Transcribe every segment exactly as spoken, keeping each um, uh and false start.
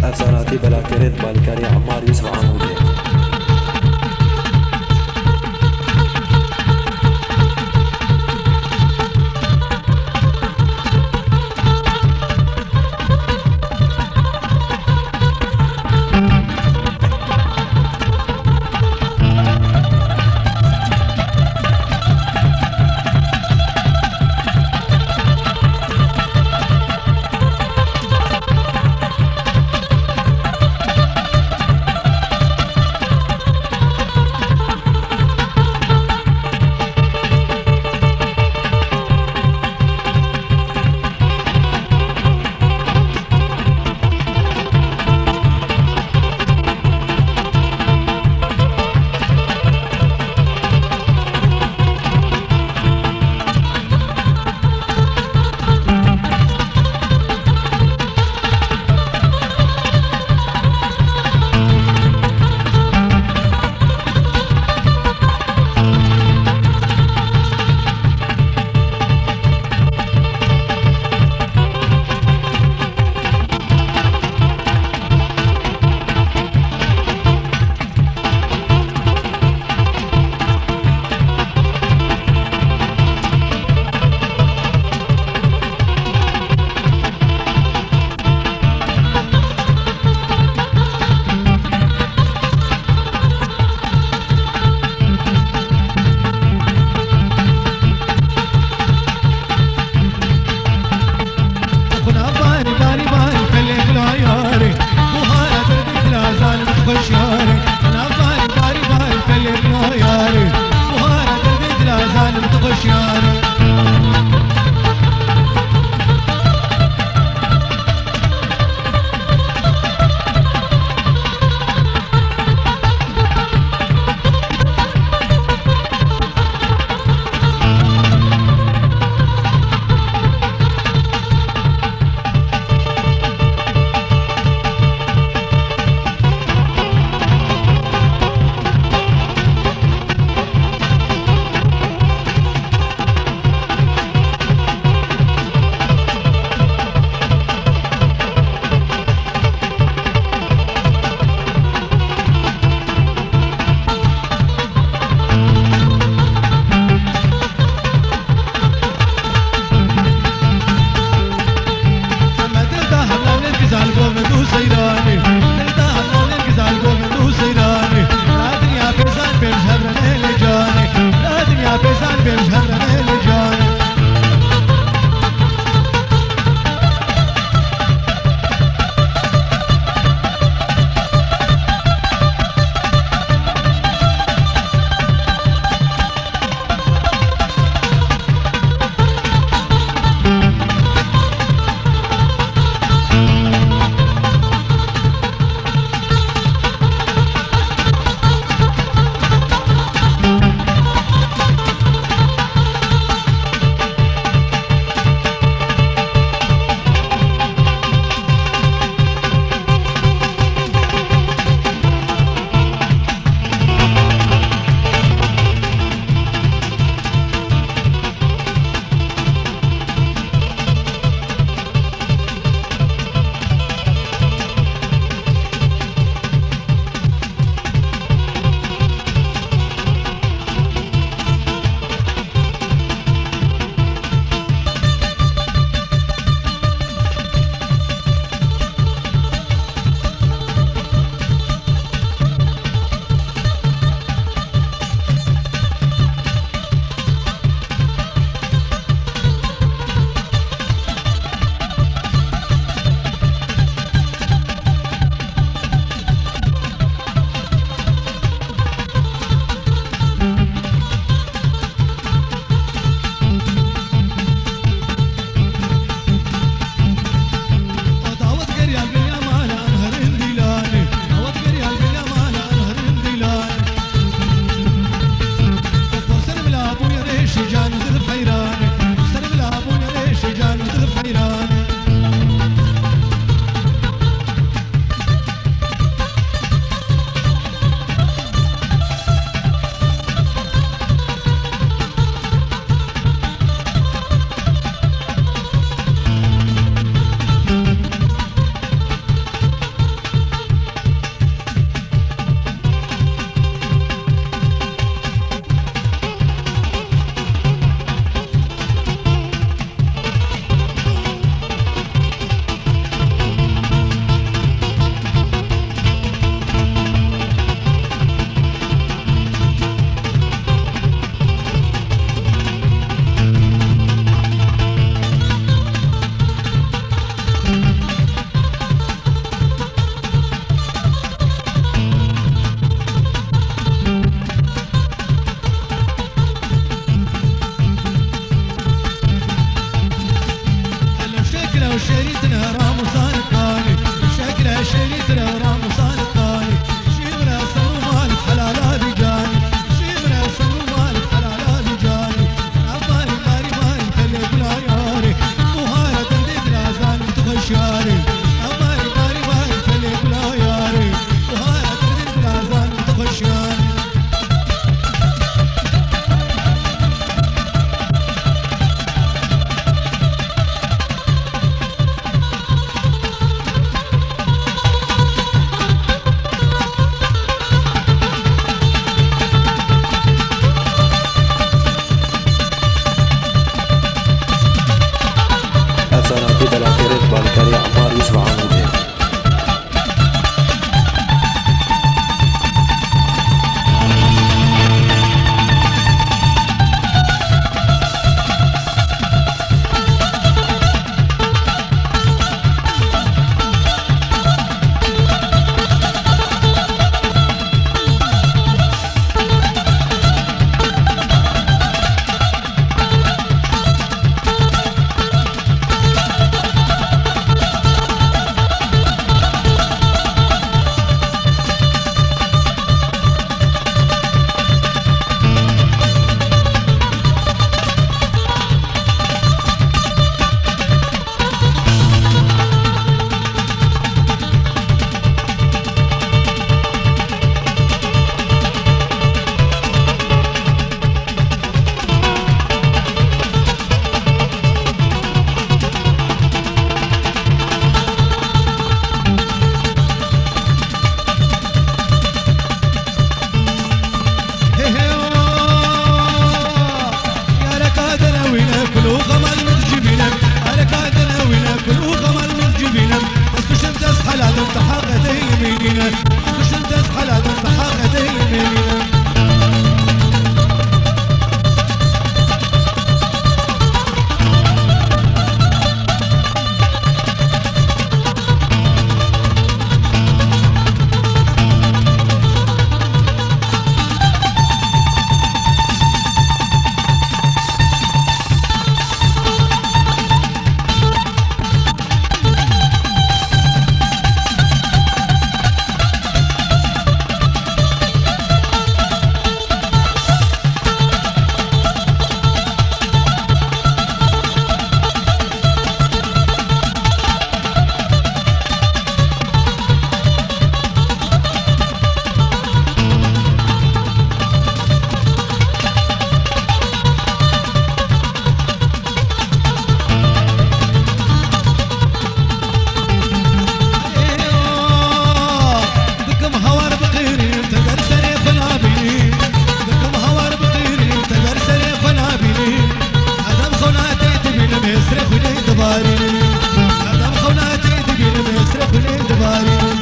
Efsanatî Belakerên, bi alîkarî Emmar Yusuf Amûdê. تحقق المدينة، خش انت حلال تحقق المدينة. Dikim hawar bi qîrî, te ber serê xwe nabînî. Dikim hawar bi qîrî, te ber serê xwe nabînî. Hedem xew nate dibînim, hêsrê xwe lê dibarînim. Hedem xew nate dibînim, hêsrê xwe lê dibarînim.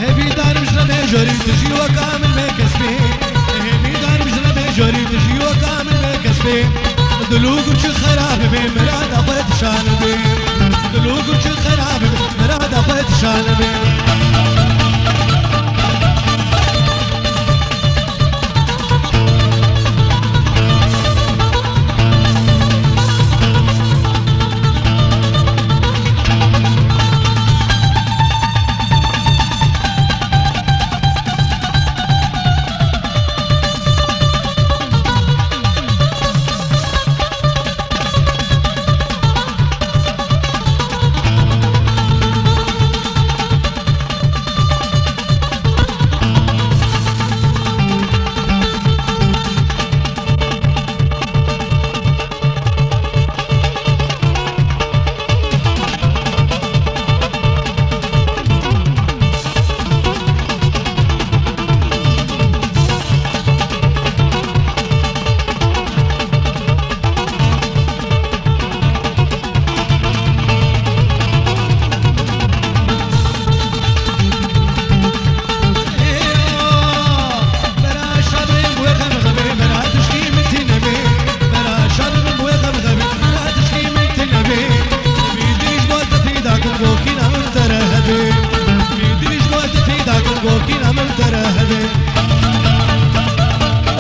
Hêvîdar im ji re bêjorî tu jî weka min bê kes bê. Hêvîdar im ji re bêjorî tu jî weka min bê kes bê. Dilû gurçik xera bibe, mirada xwe tişan be. Dilû gurçik xera bibe, mirada xwe tişan be.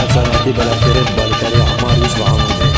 Ev şarkî belavkirin, balîkarî Emar Yusuf Amûdê.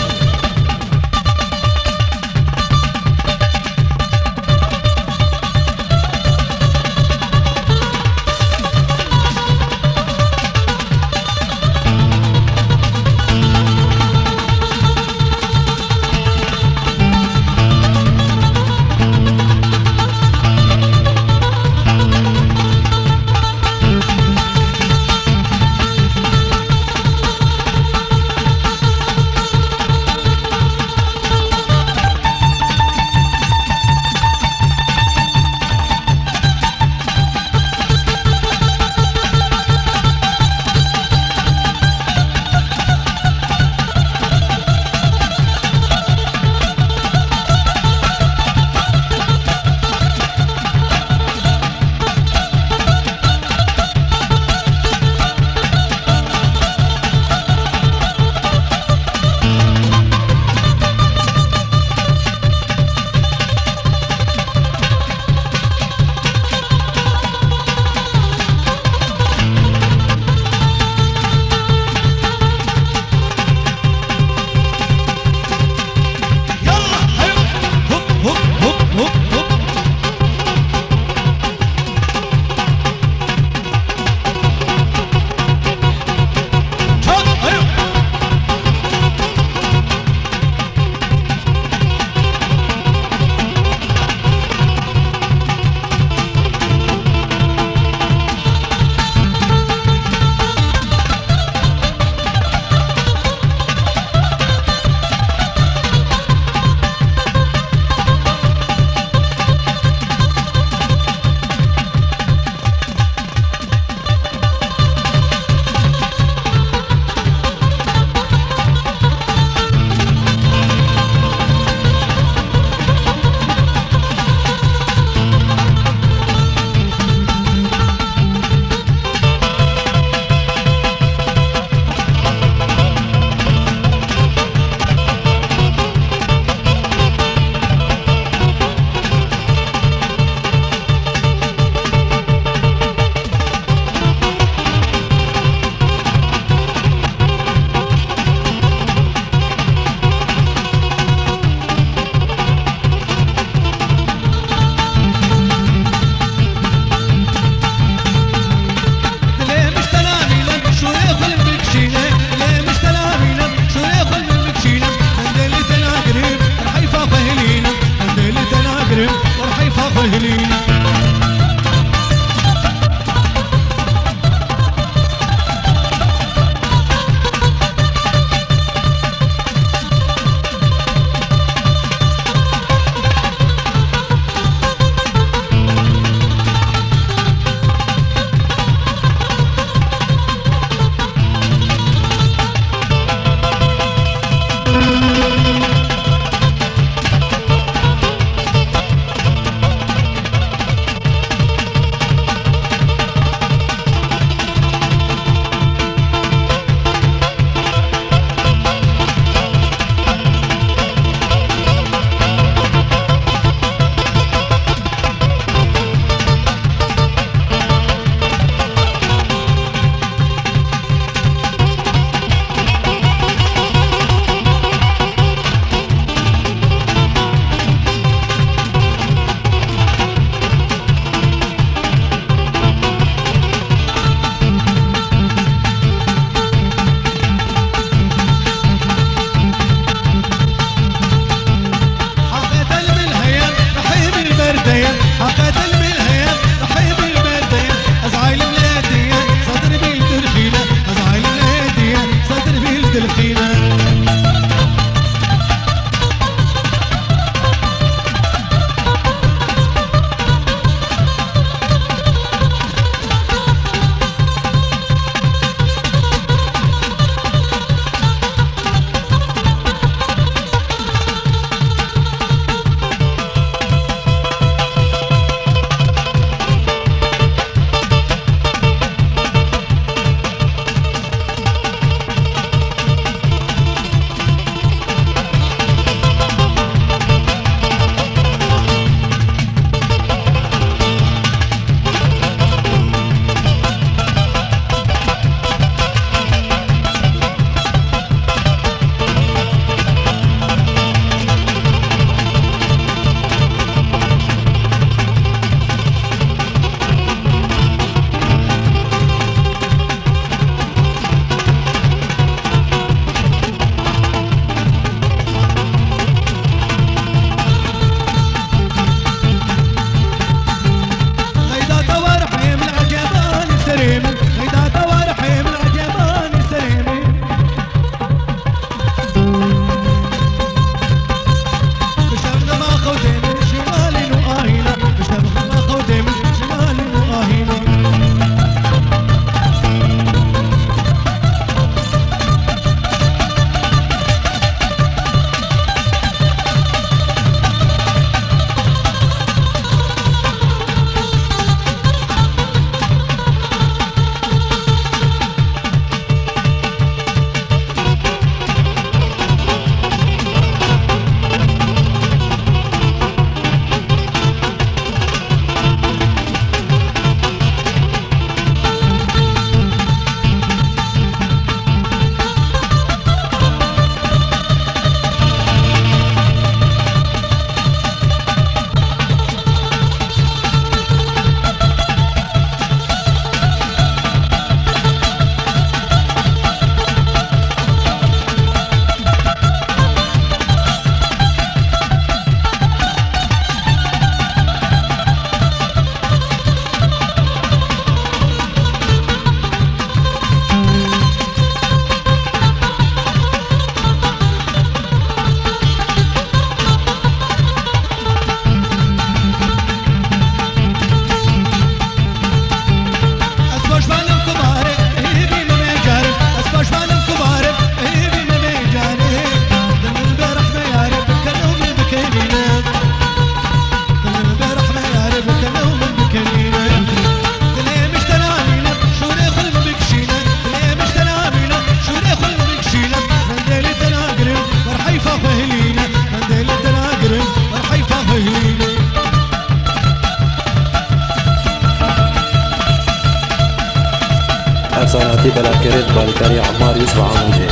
Sanatî belavkirê di balîkarî Emmar Yusuf Amîdê.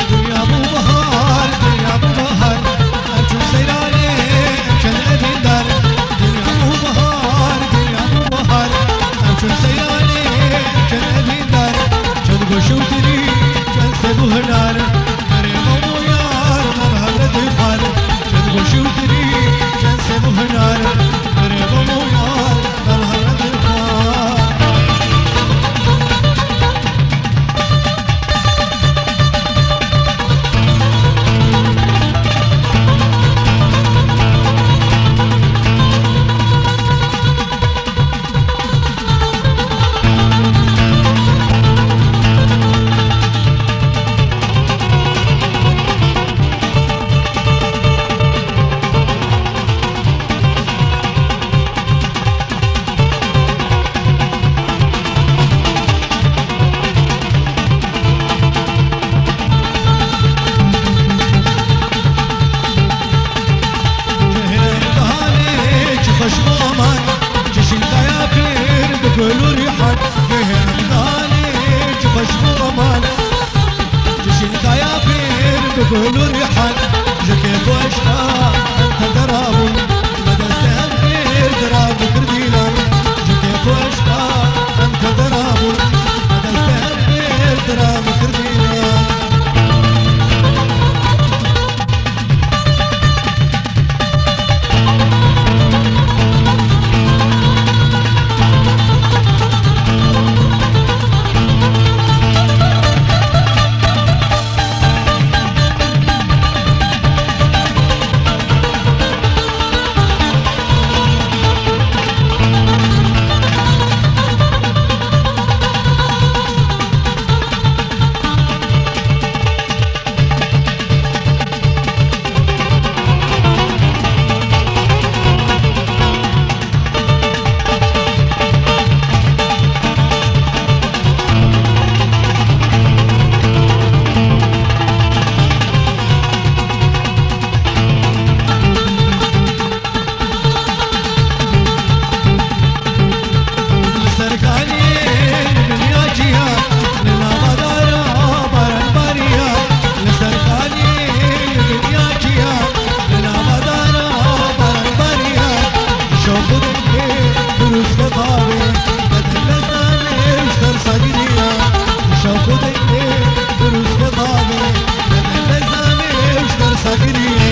Dinya bû bahar, dinya bû bahar, em çûn seyranê, em çend evîndar. Dinya bû bahar, dinya bû bahar, em çûn seyranê, em çend evîndar. Çend goş û dirî, çend sed û hinar. Berê Memo yar, me bi hev re dixwar. Çend goş û dirî, çend sed û hinar. Berê Memo yar, me bi hev re dixwar. Cihê em dihanê çi xweş bû aman, cişîn kaya pêr bi gul û rîhan. Cihê em dihanê çi xweş bû aman, cişîn kaya pêr bi gul û rîhan. Ji kêf û eşqa em tevdera bûn, me destê em pêr dira bi kirdîlan. Ji kêf û eşqa em tevdera bûn, me destê em pêr dira bi kirdîlan. Li ser kaniyê li dinya çiya, li nava dara baran bariya. Li ser kaniyê li dinya çiya, li nava dara baran bariya. Şewq û dengê Firûz Xetabê, bedel lezanê û ser sagiriya. Şewq û dengê Firûz Xetabê, bedel lezanê û ser sagiriya.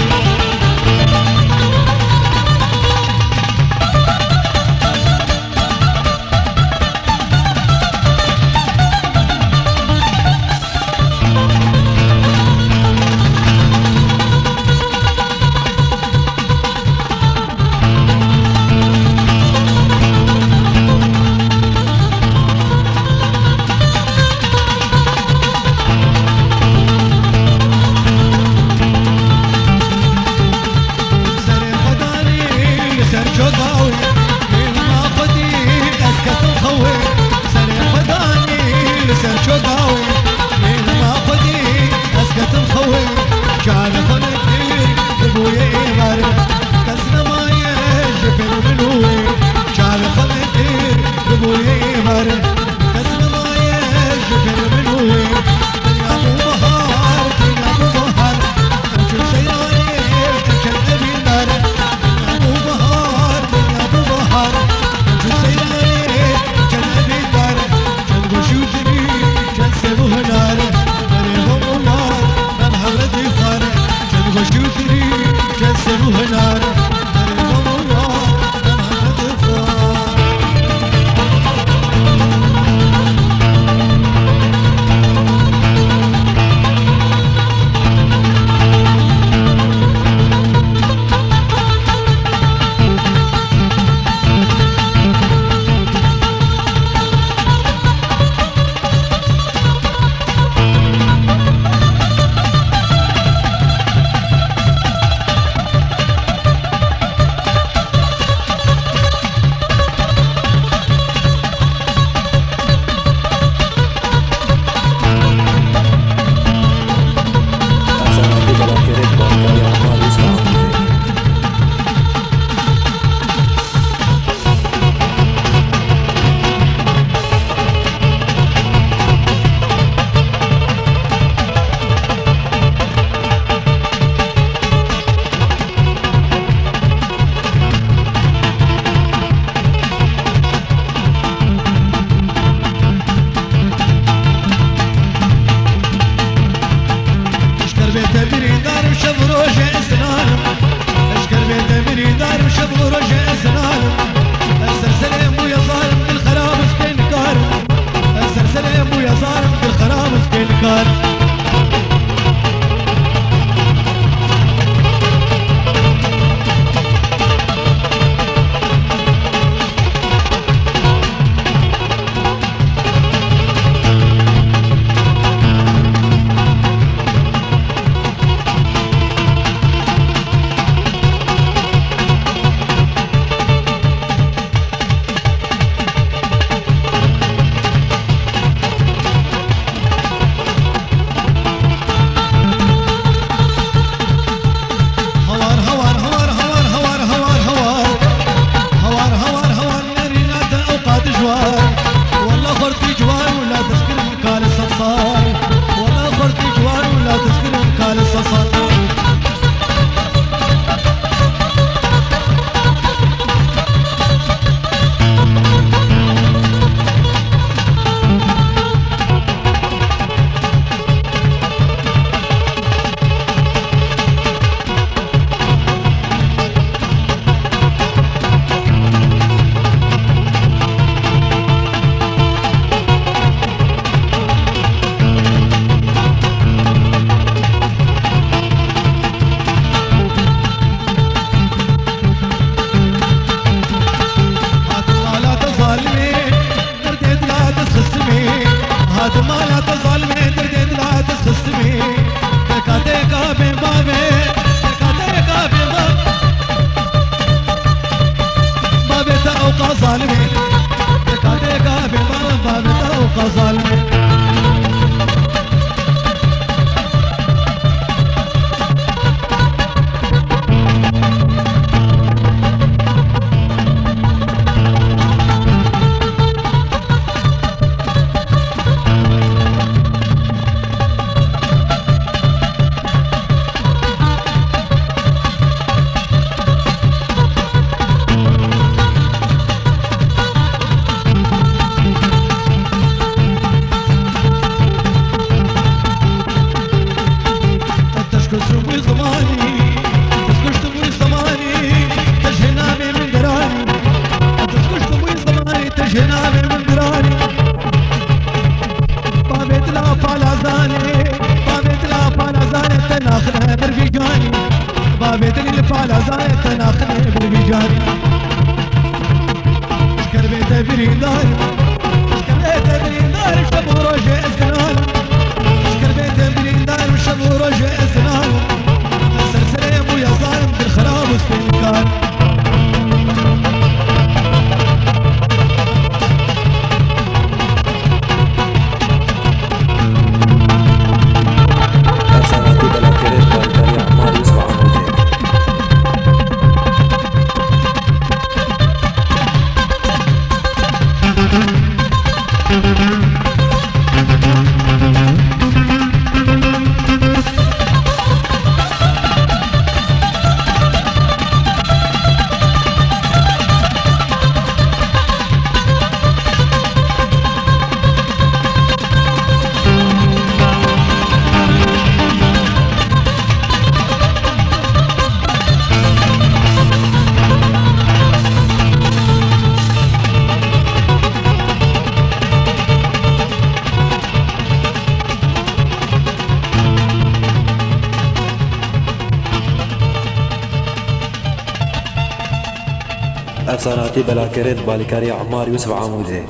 Serê xwe danî li ser çoka wê, mêhna xwe dî ez ketim xewê. Serê xwe danî li ser çoka wê, mêhna xwe dî ez ketim xewê. Çavê xwe nekir bibûye êvar, kes nemaye ji pêl min û wê. Çavê xwe nekir bibûye êvar, kes nemaye ji pêl min û wê. Dinya bû bahar, dinya bû bahar, em çûn seyranê, em çend evîndar. Dinya bû bahar, dinya bû bahar, em çûn seyranê. Eşker bê te birîndar û şev û rojê ez dilalim. Eşker bê te birîndar û şev û rojê ez dilalim. Ez ser serê mûya zalim dil xerab û spê nikarim. Ez ser serê mûya zalim dil xerab û spê nikarim. Hawar, hawar, hawar, hawar, hawar, hawar, hawar. Hawar, hawar, hawar, nerîna te ewqa dijwar. Wela xortî ciwan û la destkirin kal sed sal. Wela xortî ciwan û la destkirin kal sed sal. Hatim mala te zalimê, derdê dila te xistimê. Hatim mala te zalimê, derdê dila te xistimê. Deka deka bê bavê, deka deka bê bavê. Bavê te ewqa zalimê. Deka deka bê bavê, bavê te ewqa zalimê. Te şkuştim wî zemanî, te şkuştim wî zemanî, te jê navê min diranî. Te şkuştim wî zemanî, te jê navê min diranî. Bavê dila palazanê, bavê dila palazanê, te naxine bir vîcanî. Bavê dilî li palazanê, te naxine bir vîcanî. Eşker bê te birîndar, eşker bê te birîndar, şev û rojê ez dilalim. Eşker bê te birîndar, şev û rojê ez dilalim. Ser serê mûya zalim, dil xerab û spênikar. Her sametî belakêrê, parîkariya Marius Mahmudê. Efsane hatî belakirin bi alîkariya Emar Yûsif Amûdê.